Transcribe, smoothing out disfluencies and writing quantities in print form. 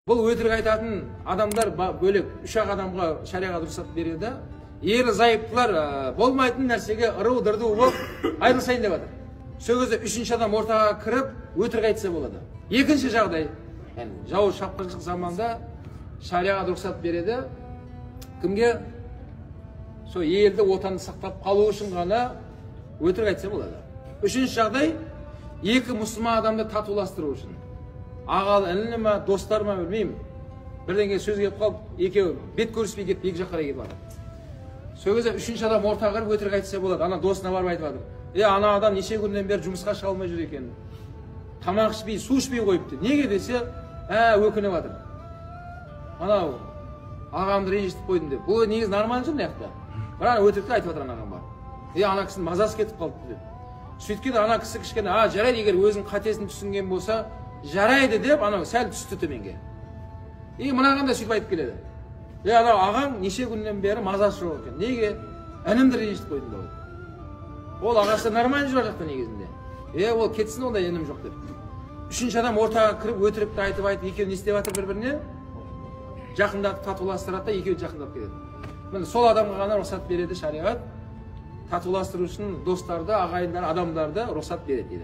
Бұл өтірік айтатын адамдар бөлек, үш-ақ адамға шариғат рұқсат береді. Ерлі зайыптылар болмайтын нәрсеге ыру дырду болып айырылысайын деп жатыр. Сол кезде үшінші адам ортаға кіріп өтірік айтса болады. Екінші жағдай, яғни жауыз шапқыншылық заманда шариғат рұқсат береді. Кімге? Сол елді, отанды сақтап қалу үшін ғана өтірік айтса болады. Үшінші жағдай, екі мұсылман адамды татуластыру үшін. Ағалы інілі ма, достар ма, білмеймін. Бірдеңе сөз келіп қалып, екеуі бет көріспей кетіп, екі жаққа қарай кетіп жатыр. Сол кезде үшінші адам ортаға кіріп өтірік айтса болады. Ана досына барып айтып жатыр. Ана адам неше күннен бері жұмысқа шыға алмай жүр екен. Тамақ ішпей, су ішпей қойыпты. Неге десе, өкініп жатыр. Анау ағамды ренжітіп қойдым деп. Бұл негізі нормально жүр мына жақта. Бірақ өтірікті айтып жатыр ана ағам барып. Ана кісінің мазасы кетіп қалыпты деп. Сөйткен ана кісі кішкене, жарайды, егер өзінің қатесін түсінген болса, жарайды деп анау сәл түсті төменге. И мынаған да сөйтіп айтып келеді. Анау ағаң неше күннен бері мазасы жоқ екен. Неге? Інімді ренжітіп қойдым деп. Ол ағасы нормально жүр жақта негізінде. Ол кетсін, ондай інім жоқ деп. Үшінші адам ортаға кіріп өтірікті айтып айтып, екеуі не істеп жатыр бір-біріне? Жақындатып татуластырады да, екеуі жақындап кетеді. Міне сол адамға ғана рұқсат береді шариғат. Татуластыру үшін достарды, ағайындарды, адамдарды рұқсат береді дейді.